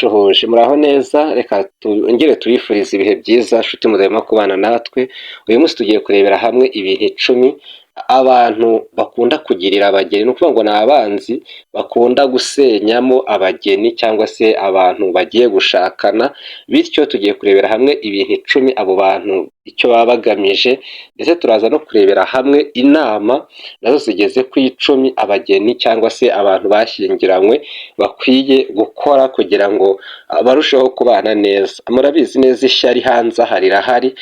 Turabasuhuje, muraho neza. Reka twongere tubifurize ibihe byiza, nshuti mudahwema kubana natwe. Uyu munsi tugiye kurebera hamwe ibintu 10 abantu bakunda kugirira abageni. Ni ukuvuga ngo ni abanzi bakunda gusenyamo abageni cyangwa se abantu bagiye gushakana. Bityo tugiye kurebera hamwe ibintu 10 abo bantu icyo baba bagamije, ndetse turaza no kurebera hamwe inama nazo zigeze ku 10 abageni cyangwa se abantu bashyingiranywe bakwiye gukora kugira ngo barusheho kubana neza. Murabizi neza, ishyari hanze aha rirahari.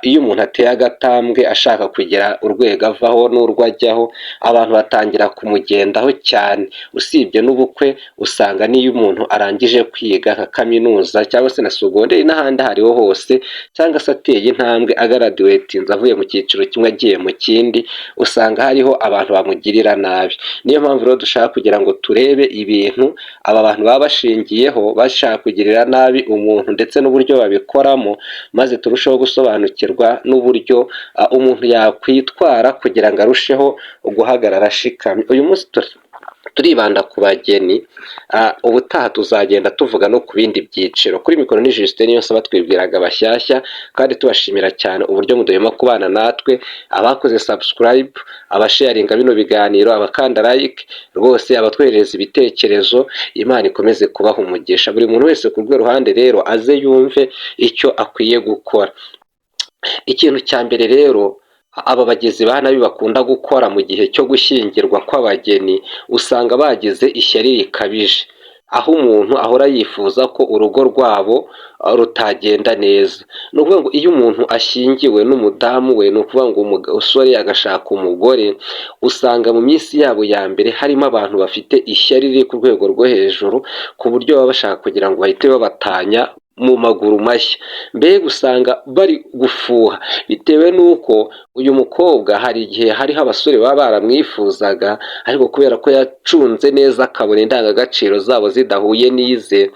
Iyo umuntu ateye agatambwe ashaka kugira urwego avaho n'urwo ajyaho, abantu batangira kumugendaho cyane. Usibye n'ubukwe, usanga n'iyo umuntu arangije kwiga nka kaminuza cyangwa se na segonderi n'ahandi aho ariho hose, cyangwa se ateye intambwe agraduatinze avuye mu cyiciro kimwe agiye mu kindi, usanga hariho abantu bamugirira nabi. Niyo mpamvu rero dushaka kugira ngo turebe ibintu aba bantu baba bashingiyeho bashaka kugirira nabi umuntu, ndetse n'uburyo babikoramo, maze turusheho gusobanukirwa n'uburyo umuntu yakwitwara kugira ngo arusheho guhagarara ashikamye. Uyu munsi turibanda ku bageni, ubutaha tuzagenda tuvuga no ku bindi byiciro. Kuri mikoro ni Justin Niyonsaba, twibwiraga bashyashya, kandi tubashimira cyane uburyo mudahwema kubana natwe, abakoze subscribe, abasharinga bino biganiro, abakanda like rwose, abatwoherereza ibitekerezo. Imana ikomeze kubaha umugisha. Buri muntu wese ku rwe ruhande rero aze yumve icyo akwiye gukora. Ikintu cya mbere rero aba bagizi ba nabi bakunda gukora mu gihe cyo gushyingirwa kw'abageni, usanga bagize ishyari rikabije, aho umuntu ahora yifuza ko urugo rwabo rutagenda neza. Ni ukuvuga ngo iyo umuntu ashyingiwe n'umudamu we, ni ukuvuga ngo umusore agashaka umugore, usanga mu minsi yabo ya mbere harimo abantu bafite ishyari riri ku rwego rwo hejuru, ku buryo baba bashaka kugira ngo bahite babatanya mu maguru mashya. Mbega usanga bari gufuha bitewe n'uko uyu mukobwa hari igihe hariho abasore baba baramwifuzaga, ariko kubera ko yacunze neza akabona indangagaciro zabo zidahuye n'ize,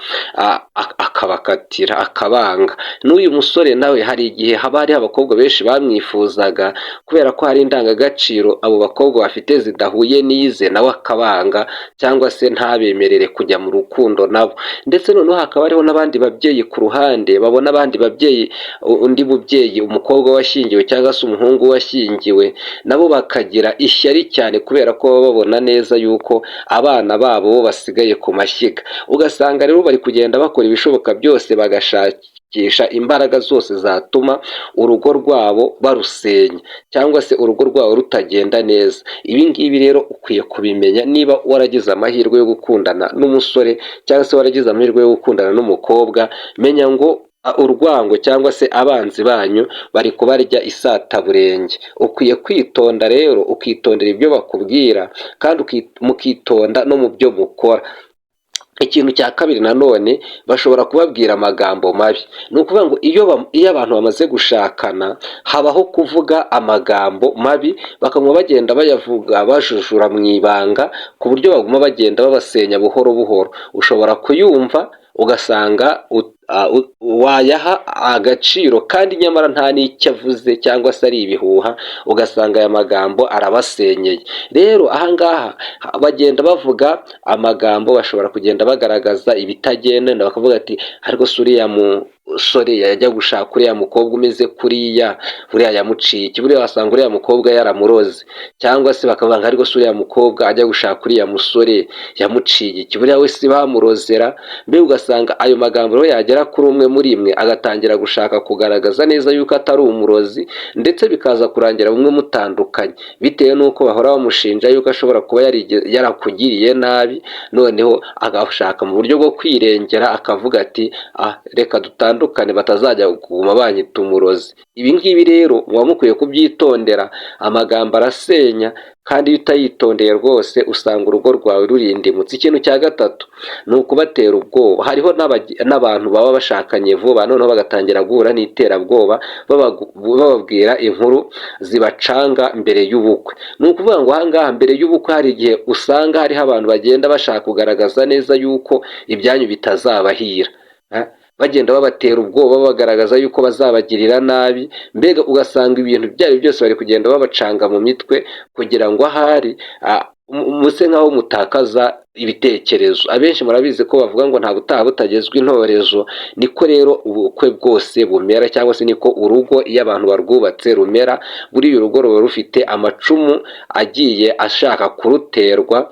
akabakatira, akabanga. N'uyu musore nawe hari igihe haba hariho abakobwa benshi bamwifuzaga, kubera ko hari indangagaciro abo bakobwa bafite zidahuye n'ize, nawe akabanga cyangwa se ntabemerere kujya mu rukundo nabo. Ndetse noneho hakaba hariho n'abandi babyeyi ku ruhande babona abandi babyeyi, undi mubyeyi, umukobwa washyingiwe cyangwa se umuhungu washyingiwe, nabo bakagira ishyari cyane kubera ko baba babona neza yuko abana babo bo basigaye ku mashyiga. Ugasanga rero bari kugenda bakora ibishoboka byose, bagashakisha imbaraga zose zatuma urugo rwabo barusenya cyangwa se urugo rwabo rutagenda neza. Ibi ngibi rero ukwiye kubimenya niba waragize amahirwe yo gukundana n'umusore cyangwa se waragize amahirwe yo gukundana n'umukobwa. Menya ngo urwango cyangwa se abanzi banyu bari kubarya isataburenge. Ukwiye kwitonda rero, ukitondera ibyo bakubwira kandi mukitonda no mu byo mukora. Ikintu cya kabiri nanone, bashobora kubabwira amagambo mabi. Ni ukuvuga ngo iyo abantu bamaze gushakana, habaho kuvuga amagambo mabi, bakaguma bagenda bayavuga bajujura mu ibanga, ku buryo baguma bagenda babasenya buhoro buhoro. Ushobora kuyumva ugasanga wayaha agaciro, kandi nyamara nta n'icyo avuze cyangwa se ari ibihuha, ugasanga aya magambo arabasenyeye. Rero ahangaha bagenda bavuga amagambo, bashobora kugenda bagaragaza ibitagenda, bakavuga ati: "Ariko se uriya musore yajya gushaka uriya mukobwa umeze kuriya, buriya yamuciye iki? Buriya wasanga uriya mukobwa yaramuroze." Cyangwa se bakavuga ngo: "Ariko se uriya mukobwa ajya gushaka uriya musore yamuciye iki? Buriya we si bamurozera?" Mbega ugasanga ayo magambo rero yagera kuri umwe muri mwe, agatangira gushaka kugaragaza neza yuko atari umurozi, ndetse bikaza kurangira bumwe mutandukanye, bitewe n'uko bahora bamushinja yuko ashobora kuba yarakugiriye nabi. Noneho agashaka mu buryo bwo kwirengera, akavuga ati: "Ah, reka dutandukane batazajya kuguma banyita umurozi." Ibi ngibi rero muba mukwiye kubyitondera. Amagambo arasenya, kandi iyo utayitondeye rwose usanga urugo rwawe rurindimutse. Ikintu cya gatatu ni ukubatera ubwoba. Hariho n'abantu baba bashakanye vuba, noneho bagatangira guhura n'iterabwoba, bababwira inkuru zibacanga mbere y'ubukwe. Ni ukuvuga ngo ahangaha mbere y'ubukwe hari igihe usanga hariho abantu bagenda bashaka kugaragaza neza yuko ibyanyu bitazabahira, bagenda babatera ubwoba, bagaragaza yuko bazabagirira nabi. Mbega ugasanga ibintu byabo byose bari kugenda babacanga mu mitwe kugira ngo ahari muse nk'aho mutakaza. Ibitekerezo, abenshi murabizi ko bavuga ngo nta butaha butagezwa intorezo. Niko rero ubukwe bwose bumera, cyangwa se niko urugo iyo abantu barwubatse rumera. Buriya urugo ruba rufite amacumu agiye ashaka kuruterwa.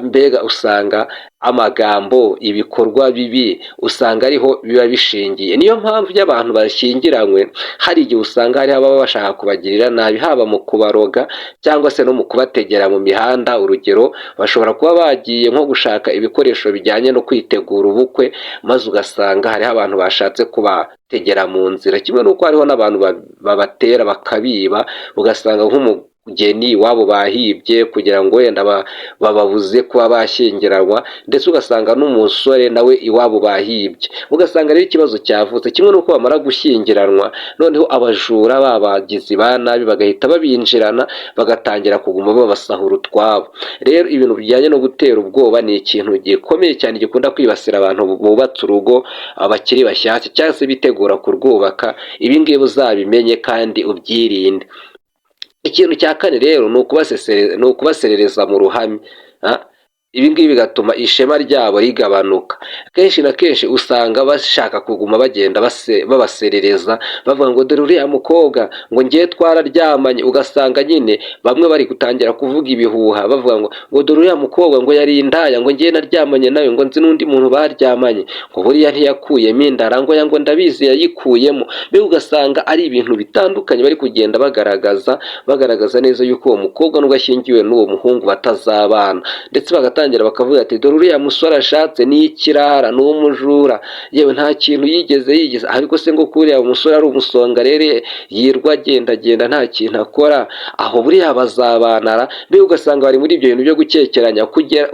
Mbega usanga amagambo, ibikorwa bibi, usanga ariho biba bishingiye. Niyo mpamvu iyo abantu bashyingiranywe, hari igihe usanga hariho ababa bashaka kubagirira nabi, haba mu kubaroga cyangwa se no mu kubategera mu mihanda. Urugero, bashobora kuba bagiye nko gushaka ibikoresho bijyanye no kwitegura ubukwe, maze ugasanga hariho abantu bashatse kubategera mu nzira, kimwe n'uko hariho n'abantu babatera bakabiba, ugasanga nk'umugeni iwabo bahibye kugira ngo wenda bababuze kuba bashyingiranwa, ndetse ugasanga n'umusore nawe iwabo bahibye, ugasanga rero ikibazo cyavutse. Kimwe n'uko bamara gushyingiranwa, noneho abajura, babagizi ba nabi, bagahita babinjirana, bagatangira kuguma babasahura utwabo. Rero ibintu bijyanye no gutera ubwoba ni ikintu gikomeye cyane gikunda kwibasira abantu bubatse urugo bakiri bashyashya cyangwa se bitegura kurwubaka. Ibi ngibi uzabimenye kandi ubyirinde. Ikintu cya kane rero ni ukubaserereza mu ruhame. Ibi ngibi bigatuma ishema ryabo rigabanuka. Kenshi na kenshi usanga bashaka kuguma bagenda babaserereza, bavuga ngo dore uriya mukobwa, ngo ngiye twararyamanye. Ugasanga nyine bamwe bari gutangira kuvuga ibihuha, bavuga ngo dore uriya mukobwa, ngo yari indaya, ngo ngiye naryamanye nawe, ngo nzi n'undi muntu baryamanye, ngo buriya ntiyakuyemo inda, ngo ya ngo ndabizi yayikuyemo. Mbega ugasanga ari ibintu bitandukanye bari kugenda bagaragaza neza yuko uwo mukobwa nubwo ashyingiwe n'uwo muhungu batazabana, ndetse bagatangira bakavuga ati dore uriya musore ashatse ni ikirara, ni umujura, yewe nta kintu yigeze yigeze. Ariko se ngo kuriya musore ari umusonga rero, yirwa agendagenda, nta kintu akora, aho buriya bazabanara? Mbega ugasanga bari muri ibyo bintu byo gukekeranya,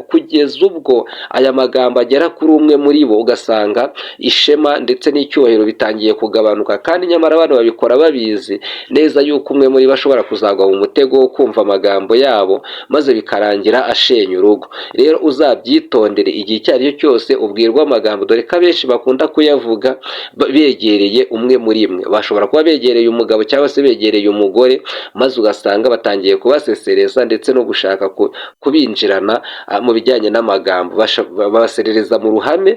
kugeza ubwo aya magambo agera kuri umwe muri bo, ugasanga ishema ndetse n'icyubahiro bitangiye kugabanuka. Kandi nyamara abantu babikora babizi neza yuko umwe muri bo ashobora kuzagwa mu mutego wo kumva amagambo yabo, maze bikarangira ashenya urugo. Rero uzabyitondere igihe icyo ari cyo cyose ubwirwa amagambo, dore ko abenshi bakunda kuyavuga begereye umwe muri mwe. Bashobora kuba begereye umugabo cyangwa se begereye umugore, maze ugasanga batangiye kubasesereza ndetse no gushaka kubinjirana mu bijyanye n'amagambo. Babaserereza mu ruhame,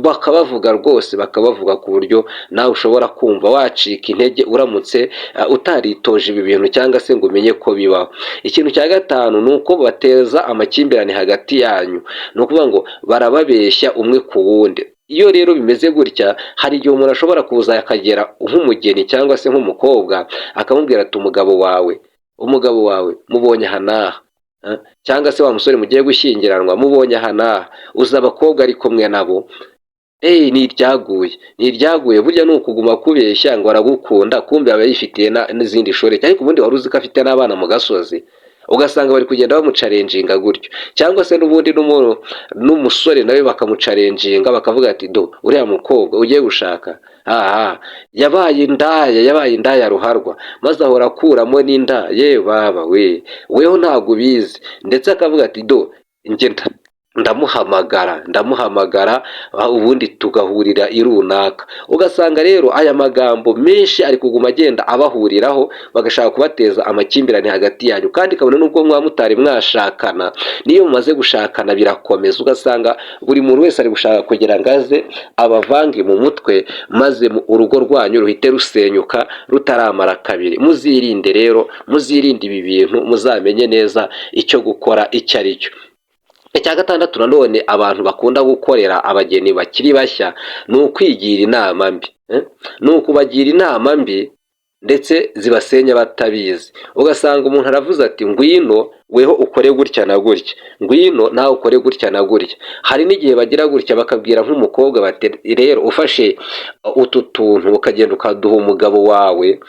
bakabavuga rwose, bakabavuga ku buryo nawe ushobora kumva wacika intege uramutse utaritoje ibi bintu cyangwa se ngo umenye ko bibaho. Ikintu cya gatanu ni uko bateza amakimbirane hagati yanyu. Ni ukuvuga ngo barababeshya umwe ku wundi. Iyo rero bimeze gutya, hari igihe umuntu ashobora kuza akagera nk'umugeni cyangwa se nk'umukobwa, akamubwira ati umugabo wawe mubonye aha n'aha, cyangwa se wa musore mugiye gushyingiranwa mubonye aha n'aha, uzi abakobwa ari kumwe nabo, ni iryaguye, ni iryaguye. Burya ni ukuguma kubeshya ngo aragukunda, kumbe aba yifitiye n'izindi shoreke. Ariko ubundi wari uzi ko afite n'abana mu gasozi? Ugasanga bari kugenda bamuchallenginga gutyo, cyangwa se n'ubundi n'umusore nawe bakamuchallenginga, bakavuga ati do uriya mukobwa ugiye gushaka, aha yabaye indaya, yabaye indaya ruharwa, maze ahora akuramo n'inda. Ye baba we, weho ntabwo ubizi. Ndetse akavuga ati do njye ndamuhamagara, ndamuhamagara, ubundi tugahurira i runaka. Ugasanga rero aya magambo menshi ari kuguma agenda abahuriraho, bagashaka kubateza amakimbirane hagati yanyu. Kandi kabone n'ubwo mwaba mutari mwashakana, niyo mumaze gushakana birakomeza, ugasanga buri muntu wese ari gushaka kugira ngo aze abavange mu mutwe, maze urugo rwanyu ruhite rusenyuka rutaramara kabiri. Muzirinde rero, muzirinde ibi bintu, muzamenye neza icyo gukora icyo ari cyo. Icya gatandatu nanone abantu bakunda gukorera abageni bakiri bashya ni ukwigira inama mbi, ni ukubagira inama mbi ndetse zibasenya batabizi. Ugasanga umuntu aravuze ati ngwino weho ukore gutya na gutya, ngwino nawe ukore gutya na gutya. Hari n'igihe bagira gutya bakabwira nk'umukobwa bati rero ufashe utu tuntu ukagenda ukaduha umugabo wawe,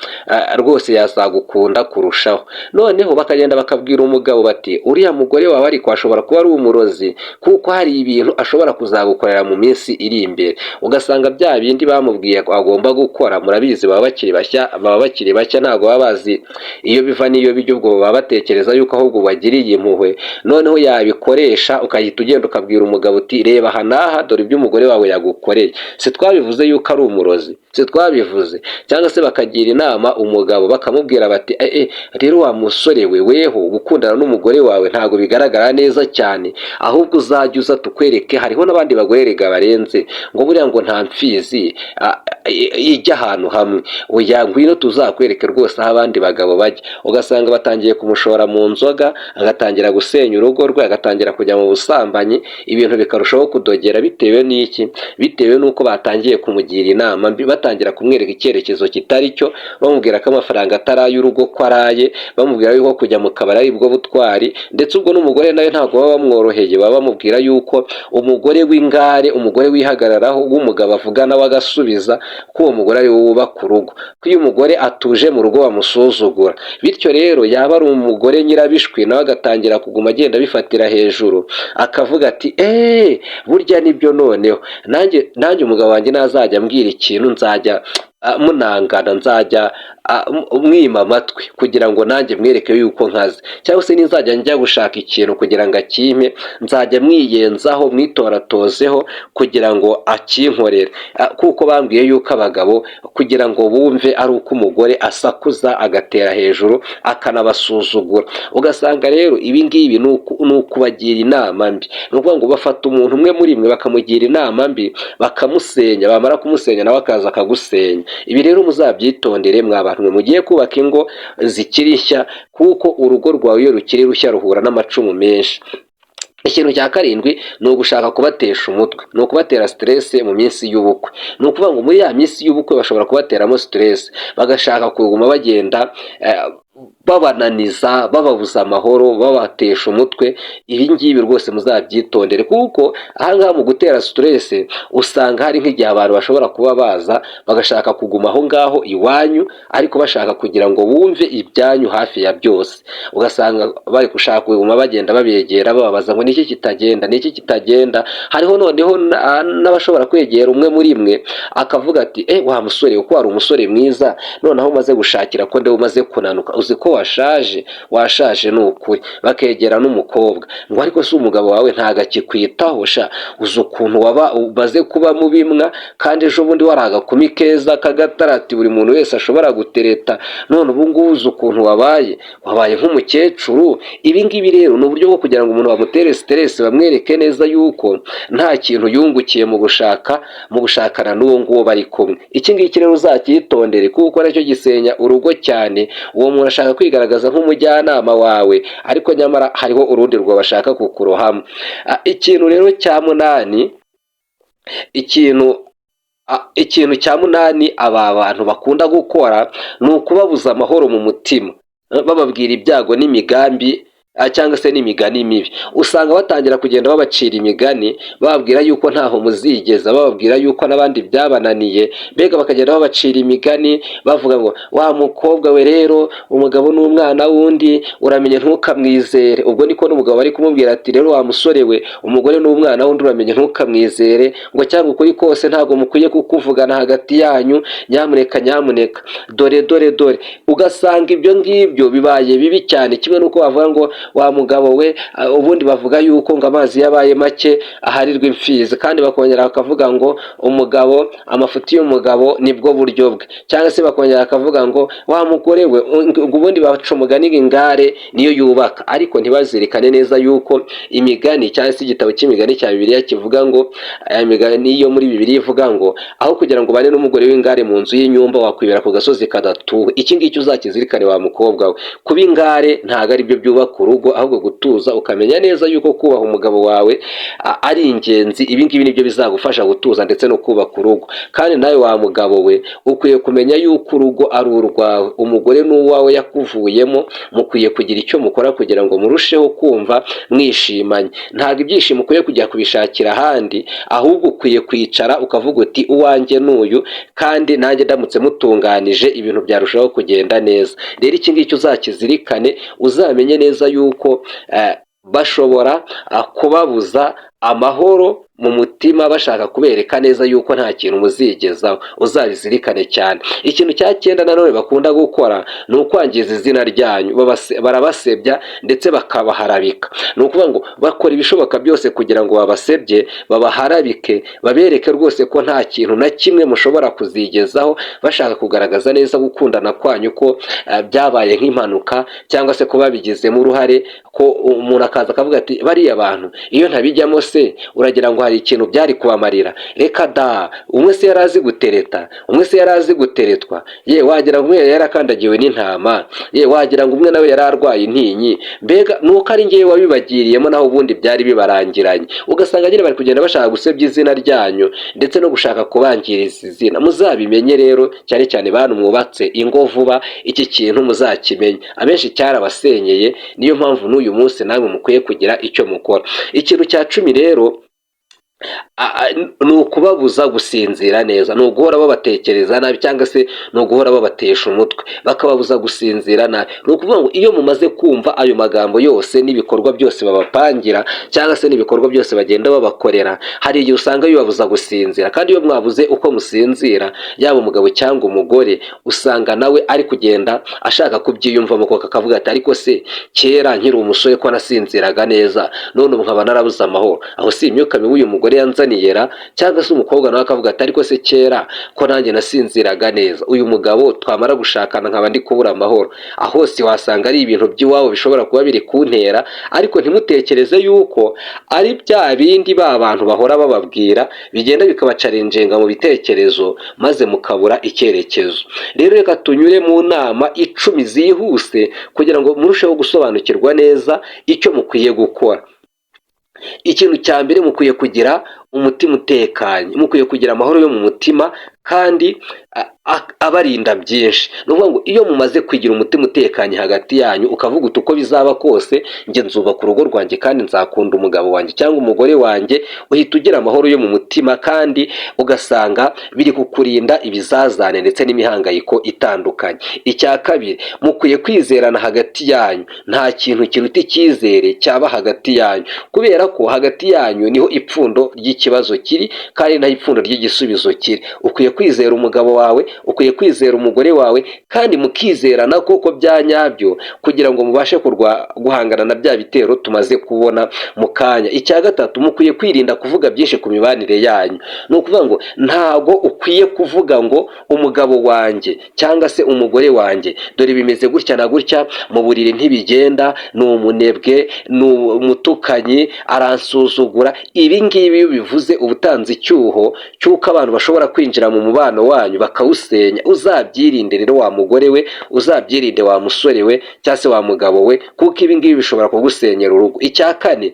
rwose yazagukunda kurushaho. Noneho bakagenda bakabwira umugabo bati uriya mugore wawe ariko ashobora kuba ari umurozi, kuko hari ibintu ashobora kuzagukorera mu minsi iri imbere. Ugasanga bya bindi bamubwiye agomba gukora, murabizi baba bakiri bashya, baba bakiri bashya, ntabwo baba bazi iyo biva n'iyo bijya. Ubwo baba batekereza yuko ahubwo wagiriye impuhwe, noneho yabikoresha ukahita ugenda ukabwira umugabo uti: "Reba aha n'aha, dore ibyo umugore wawe yagukoreye. Si twabivuze yuko ari umurozi? Si twabivuze?" Cyangwa se bakagira inama umugabo, bakamubwira bati: "Eh, rero wa musore we, weho gukundana n'umugore wawe ntabwo bigaragara neza cyane, ahubwo uzajya uza tukwereke, hariho n'abandi bagore rega barenze, ngo buriya ngo nta mfizi ijya ahantu hamwe. Oya, ngwino tuzakwereke rwose aho abandi bagabo bajya." Ugasanga batangiye kumushora mu nzoga, agatangira gusenya urugo rwe, agatangira kujya mu busambanyi, ibintu bikarushaho kudogera. Bitewe n'iki? Bitewe n'uko batangiye kumugira inama mbi, batangira kumwereka icyerekezo kitari cyo, bamubwira ko amafaranga atari ay'urugo, ko araye, bamubwira yuko kujya mu kabari ari bwo butwari. Ndetse ubwo n'umugore nawe ntabwo baba bamworoheye, baba bamubwira yuko umugore w'ingare, umugore wihagararaho, w'umugabo avuga nawe agasubiza, ko uwo mugore ari we wubaka urugo, ko iyo umugore atuje mu rugo bamusuzugura. Bityo rero yaba ari umugore nyirabishwi, nawe agatangira kuguma agenda abifatira hejuru, akavuga ati: "Eee, burya nibyo, noneho nanjye umugabo wanjye nazajya ambwira ikintu nzajya munangana, nzajya mwima amatwi kugira ngo nanjye mwereke yuko nkaze, cyangwa se nizajya njya gushaka ikintu kugira ngo akimpe, nzajya mwiyenzaho, mwitoratozeho kugira ngo akinkorere, kuko bambwiye yuko abagabo kugira ngo bumve ari uko umugore asakuza, agatera hejuru, akanabasuzugura." Ugasanga rero ibi ngibi ni ukubagira inama mbi. Ni ukuvuga ngo bafata umuntu umwe muri mwe bakamugira inama mbi, bakamusenya, bamara kumusenya nawe akaza akagusenya. Ibi rero muzabyitondere, mwa bantu mwe mugiye kubaka ingo zikiri nshya, kuko urugo rwawe iyo rukiri rushya ruhura n'amacumu menshi. Ikintu cya karindwi ni ugushaka kubatesha umutwe, ni ukubatera stress mu minsi y'ubukwe. Ni ukuvuga ngo muri ya minsi y'ubukwe bashobora kubateramo stress, bagashaka kuguma bagenda babananiza, bababuza amahoro, babatesha umutwe. Ibi ngibi rwose muzabyitondere, kuko ahangaha mu gutera stress usanga hari nk'igihe abantu bashobora kuba baza bagashaka kuguma aho ngaho iwanyu, ariko bashaka kugira ngo bumve ibyanyu hafi ya byose. Ugasanga bari gushaka kuguma bagenda babegera, bababaza ngo: "Niki kitagenda? Niki kitagenda?" Hariho noneho n'abashobora kwegera umwe muri mwe akavuga ati: "Eh, wa musore, uko wari umusore mwiza, noneho umaze gushakira ko ndewe umaze kunanuka, uzi ko washaje? Washaje ni ukuri." Bakegera n'umukobwa ngo: "Ariko si umugabo wawe ntago akikwitaho sha? Uzi ukuntu waba umaze kuba mubimwa, kandi ejo bundi wari agakumi keza k'agatarati buri muntu wese ashobora gutereta? None ubu ngubu uzi ukuntu wabaye? Wabaye nk'umukecuru." Ibi ngibi rero ni uburyo bwo kugira ngo umuntu bamutere stress, bamwereke neza yuko nta kintu yungukiye mu gushaka, mu gushakana n'uwo nguwo bari kumwe. Iki ngiki rero uzacyitondere, kuko nacyo gisenya urugo cyane. Uwo muntu ashaka kwigaragaza nk'umujyanama wawe, ariko nyamara hariho urundi rwo bashaka kukurohamo. Ikintu rero cya munani, ikintu cya munani aba bantu bakunda gukora ni ukubabuza amahoro mu mutima, bababwira ibyago n'imigambi cyangwa se n'imigani mibi. Usanga batangira kugenda babacira imigani, bababwira yuko ntaho muzigeza, bababwira yuko n'abandi byabananiye. Mbega bakagenda babacira imigani bavuga ngo: "Wa mukobwa we rero, umugabo n'umwana w'undi, uramenye ntukamwizere." Ubwo niko n'umugabo bari kumubwira ati: "Rero wa musore we, umugore n'umwana w'undi, uramenye ntukamwizere," ngo cyangwa: "Ukuri kose ntabwo mukwiye kukuvugana hagati yanyu, nyamuneka, nyamuneka, dore, dore, dore." Ugasanga ibyo ngibyo bibaye bibi cyane. Kimwe n'uko bavuga ngo: "Wa mugabo we, ubundi bavuga yuko ngo amazi yabaye make aharirwa imfizi," kandi bakongera bakavuga ngo: "Umugabo, amafuti y'umugabo nibwo buryo bwe." Cyangwa se bakongera bakavuga ngo: "Wa mugore we, ngo ubundi baca umugani ngo ingare niyo yubaka," ariko ntibazirikane neza yuko imigani cyangwa se igitabo cy'imigani cya Bibiliya kivuga ngo, aya migani yo muri Bibiliya ivuga ngo: "Aho kugira ngo ubane n'umugore w'ingare mu nzu y'inyumba, wakwibera ku gasozi kadatuwe." Iki ngiki uzakizirikane, wa mukobwa we: kuba ingare ntabwo ari byo byubaka urugo, ahubwo gutuza, ukamenya neza yuko kubaha umugabo wawe ari ingenzi, ibi ngibi nibyo bizagufasha gutuza ndetse no kubaka urugo. Kandi nawe wa mugabo we, ukwiye kumenya yuko urugo ari urwawe, umugore ni uwawe, yakuvuyemo. Mukwiye kugira icyo mukora kugira ngo murusheho kumva mwishimanye. Ntabwo ibyishimo ukwiye kujya kubishakira ahandi, ahubwo ukwiye kwicara ukavuga uti: "Uwanjye n'uyu, kandi nanjye ndamutse mutunganije ibintu byarushaho kugenda neza." Rero iki ngiki uzakizirikane, uzamenye neza yuko bashobora kubabuza amahoro. mu mutima, bashaka kubereka neza yuko nta kintu muzigezaho. Uzabizirikane cyane. Ikintu cya cyenda nanone bakunda gukora ni ukwangiza izina ryanyu. Barabasebya ndetse bakabaharabika. Ni ukuvuga ngo bakora ibishoboka byose kugira ngo babasebye, babaharabike, babereke rwose ko nta kintu na kimwe mushobora kuzigezaho, bashaka kugaragaza neza gukundana kwanyu ko byabaye nk'impanuka cyangwa se ko babigizemo uruhare, ko umuntu akaza akavuga ati: "Bariya bantu iyo ntabijyamo se uragira ngo hari ikintu byari kubamarira? Reka da! Umwe se yari azi gutereta, umwe se yari azi guteretwa? Ye, wagira ngo umwe yari yarakandagiwe n'intama, ye, wagira ngo umwe nawe yari arwaye intinyi. Mbega nuko ari ngewe wabibagiriyemo, naho ubundi byari bibarangiranye." Ugasanga nyine bari kugenda bashaka gusebya izina ryanyu ndetse no gushaka kubangiriza izina. Muzabimenye rero, cyane cyane bantu mwubatse ingo vuba, iki kintu muzakimenye. Abenshi cyarabasenyeye, niyo mpamvu n'uyu munsi namwe mukwiye kugira icyo mukora. Ikintu cya 10 rero ni ukubabuza gusinzira neza, ni uguhora babatekereza nabi cyangwa se ni uguhora babatesha umutwe, bakababuza gusinzira nabi. Ni ukuvuga ngo iyo mumaze kumva ayo magambo yose n'ibikorwa byose babapangira cyangwa se n'ibikorwa byose bagenda babakorera, hari igihe usanga bibabuza gusinzira. Kandi iyo mwabuze uko musinzira, yaba umugabo cyangwa umugore, usanga nawe ari kugenda ashaka kubyiyumvamo koko, akavuga ati: "Ariko se kera nkiri umusore ko nasinziraga neza, none ubu nkaba narabuze amahoro, aho si imyuka mibi uyu mugore yanzaniye ra?" Cyangwa se umukobwa nawe akavuga ati: "Ariko se kera ko nanjye nasinziraga neza, uyu mugabo twamara gushakana nkaba ndi kubura amahoro, aho hose wasanga ari ibintu by'iwabo bishobora kuba biri kuntera?" Ariko ntimutekereze yuko ari bya bindi ba bantu bahora bababwira, bigenda bikabacarenjenga mu bitekerezo, maze mukabura icyerekezo. Rero reka tunyure mu nama 10 zihuse kugira ngo murusheho gusobanukirwa neza icyo mukwiye gukora. Ikintu cya mbere, mukwiye kugira umutima utekanye, mukwiye kugira amahoro yo mu mutima kandi abarinda byinshi. Ni ukuvuga ngo iyo mumaze kugira umutima utekanye hagati yanyu, ukavuga uti: "Uko bizaba kose njye nzubaka urugo rwanjye kandi nzakunda umugabo wanjye cyangwa umugore wanjye," uhita ugira amahoro yo mu mutima kandi ugasanga biri kukurinda ibizazane ndetse n'imihangayiko itandukanye. Icya kabiri, mukwiye kwizerana hagati yanyu. Nta kintu kiruta icyizere cyaba hagati yanyu, kubera ko hagati yanyu niho ipfundo ry'ikibazo kiri kandi naho ipfundo ry'igisubizo kiri. Ukwiye kwizera umugabo wawe, ukwiye kwizera umugore wawe, kandi mukizerana koko bya nyabyo kugira ngo mubashe guhangana na bya bitero tumaze kubona mu kanya. Icya gatatu, mukwiye kwirinda kuvuga byinshi ku mibanire yanyu. Ni ukuvuga ngo ntago ukwiye kuvuga ngo: "Umugabo wanjye cyangwa se umugore wanjye dore bimeze gutya na gutya, mu buriri ntibigenda, ni umunebwe, ni umutukanyi, aransuzugura." Ibi ngibi iyo ubivuze uba utanze icyuho cy'uko abantu bashobora kwinjira mu mubano wanyu bakawusenya. Uzabyirinde rero wa mugore we, uzabyirinde wa musore we cyangwa se wa mugabo we, kuko ibi ngibi bishobora kugusenyera urugo. Icya kane,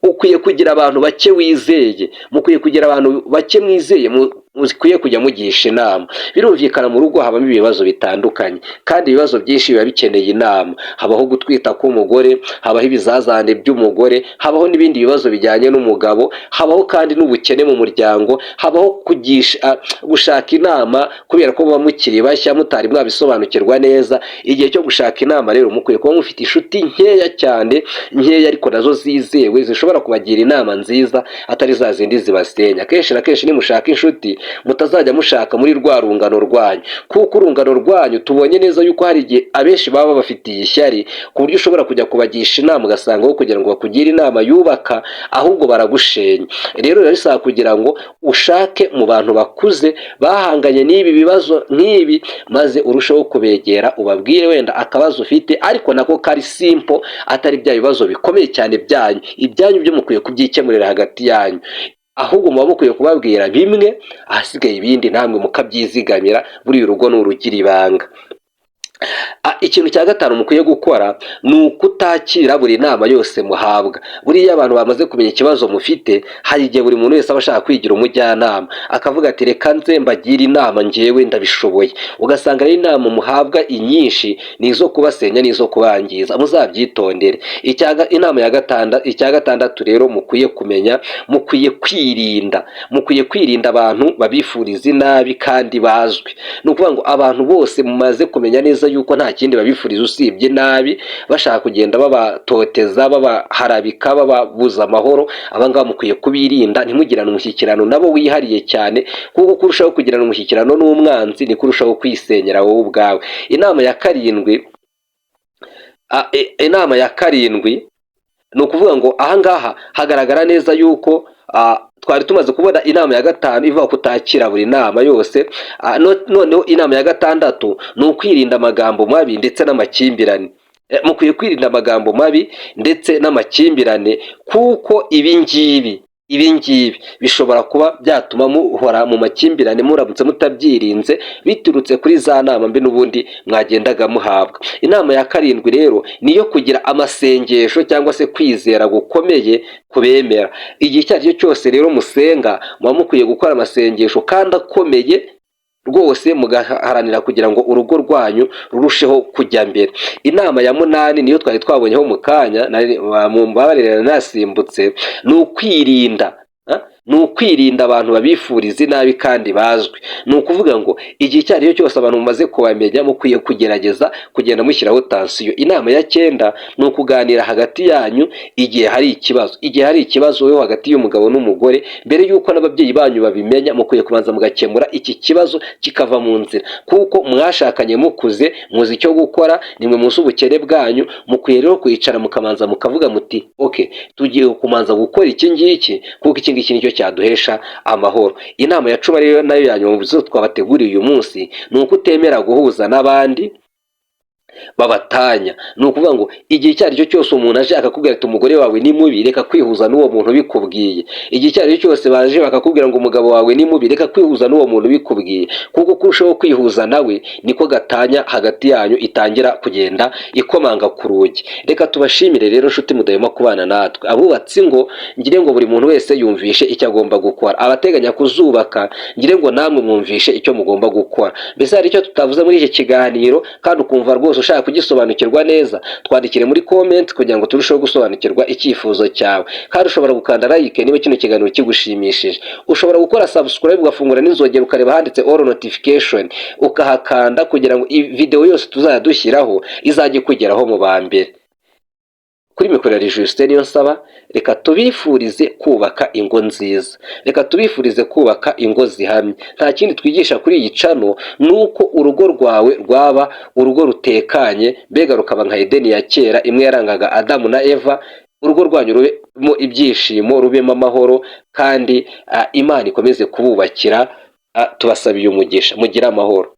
ukwiye kugira abantu bake wizeye. Mukwiye kugira abantu bake mwizeye, mukwiye kujya mugisha inama. Birumvikana, mu rugo habamo ibibazo bitandukanye kandi ibibazo byinshi biba bikeneye inama. Habaho gutwita k'umugore, habaho ibizazane by'umugore, habaho n'ibindi bibazo bijyanye n'umugabo, habaho kandi n'ubukene mu muryango, habaho kugisha, gushaka inama kubera ko muba mukiri bashya, mutari mwabisobanukirwa neza. Igihe cyo gushaka inama rero, mukwiye kuba mufite inshuti nkeya cyane, nkeya ariko nazo zizewe, zishobora kubagira inama nziza, atari za zindi zibasenya. Kenshi na kenshi nimushaka inshuti, mutazajya mushaka muri rwa rungano rwanyu, kuko urungano rwanyu tubonye neza yuko hari igihe abenshi baba babafitiye ishyari, ku buryo ushobora kujya kubagisha inama ugasanga aho kugira ngo bakugire inama yubaka ahubwo baragushenya. Rero biba bisaba kugira ngo ushake mu bantu bakuze bahanganye n'ibi bibazo nk'ibi, maze urusheho kubegera, ubabwire wenda akabazo ufite, ariko nako kari simple, atari bya bibazo bikomeye cyane byanyu. Ibyanyu byo mukwiye kubyikemurira hagati yanyu, ahubwo muba mukwiye kubabwira bimwe, ahasigaye ibindi namwe mukabyizigamira. Buriya urugo ni urugira ibanga. Ikintu cya gatanu mukwiye gukora ni ukutakira buri nama yose muhabwa. Buriya abantu bamaze kumenya ikibazo mufite, hari igihe buri muntu wese aba ashaka kwigira umujyanama, akavuga ati: "Reka nze mbagire inama, njyewe ndabishoboye." Ugasanga rero inama muhabwa inyinshi ni izo kubasenya n'izo kubangiza. Muzabyitondere. Inama ya icya gatandatu rero mukwiye kumenya, mukwiye kwirinda abantu babifuriza inabi kandi bazwi. Ni ukuvuga ngo abantu bose mumaze kumenya neza yuko nta nta kindi babifuriza usibye nabi, bashaka kugenda babatoteza, babaharabika, bababuza amahoro. Abangaba mukwiye kubirinda, ntimugirane umushyikirano nabo wihariye cyane, kuko kurushaho kugirana umushyikirano n'umwanzi niko urushaho kwisenyera wowe ubwawe. Inama ya karindwi ni ukuvuga ngo ahangaha hagaragara neza yuko twari tumaze kubona inama ya gatanu ivuga kutakira buri nama yose. Noneho inama ya gatandatu ni ukwirinda amagambo mabi ndetse n'amakimbirane. Mukwiye kwirinda amagambo mabi ndetse n'amakimbirane, kuko ibi ngibi bishobora kuba byatuma muhora mu makimbirane muramutse mutabyirinze, biturutse kuri za nama mbi n'ubundi mwagendaga muhabwa. Inama ya karindwi rero ni iyo kugira amasengesho cyangwa se kwizera gukomeye kubemera. Igihe icyo ari cyo cyose rero musenga, muba mukwiye gukora amasengesho kandi akomeye rwose, mugaharanira kugira ngo urugo rwanyu rurusheho kujya mbere. Inama ya munani niyo twari twabonyeho mu kanya, mumbabarire nasimbutse, ni ukwirinda abantu babifuriza inabi kandi bazwi. Ni ukuvuga ngo igihe icyo ari cyo cyose abantu mumaze kubamenya, mukwiye kugerageza kugenda mushyiraho tansiyo. Inama ya cyenda ni ukuganira hagati yanyu igihe hari ikibazo. Igihe hari ikibazo wowe hagati y'umugabo n'umugore, mbere y'uko n'ababyeyi banyu babimenya, mukwiye kubanza mugakemura iki kibazo kikava mu nzira, kuko mwashakanye mukuze, muzi icyo gukora, nimwe muzi ubukene bwanyu. Mukwiye rero kwicara mukabanza mukavuga muti: "Okay, tugiye kumanza gukora iki ngiki, kuko iki ngiki nicyo cyaduhesha amahoro." Inama ya 10 rero nayo ya nyuma mu zo twabateguriye uyu munsi ni uko utemera guhuza n'abandi babatanya. Ni ukuvuga ngo igihe icyo ari cyo cyose umuntu aje akakubwira ati: "Umugore wawe ni mubi", reka kwihuza n'uwo muntu ubikubwiye. Igihe icyo ari cyo cyose baje bakakubwira ngo: "Umugabo wawe ni mubi", reka kwihuza n'uwo muntu ubikubwiye, kuko kurushaho kwihuza nawe niko gatanya hagati yanyu itangira kugenda ikomanga ku rugi. Reka tubashimire rero, nshuti mudahwema kubana natwe. Abubatsi ngo ngire ngo buri muntu wese yumvishe icyo agomba gukora. Abateganya kuzubaka, ngire ngo namwe mwumvishe icyo mugomba gukora. Mbese hari icyo tutavuze muri iki kiganiro kandi ukumva rwose ushaka kugisobanukirwa neza? Twandikire muri comment kugira ngo turusheho gusobanukirwa icyifuzo cyawe. Kandi ushobora gukanda like niba kino kiganiro kigushimishije. Ushobora gukora subscribe, ugafungura n'inzogera, ukareba handitse all notification, ukahakanda kugira ngo video yose tuzajya dushyiraho izajye ikugeraho mu ba mbere. Kuri mikoro ya Justin niyo nsaba. Reka tubifurize kubaka ingo nziza, reka tubifurize kubaka ingo zihamye. Nta kindi twigisha kuri iyi channel, ni uko urugo rwawe rwaba urugo rutekanye, mbega rukaba nka Edeni ya kera imwe yarangaga Adamu na Eva. Urugo rwanyu rubemo ibyishimo, rubemo amahoro, kandi Imana ikomeze kububakira. Tubasabiye umugisha, mugire amahoro.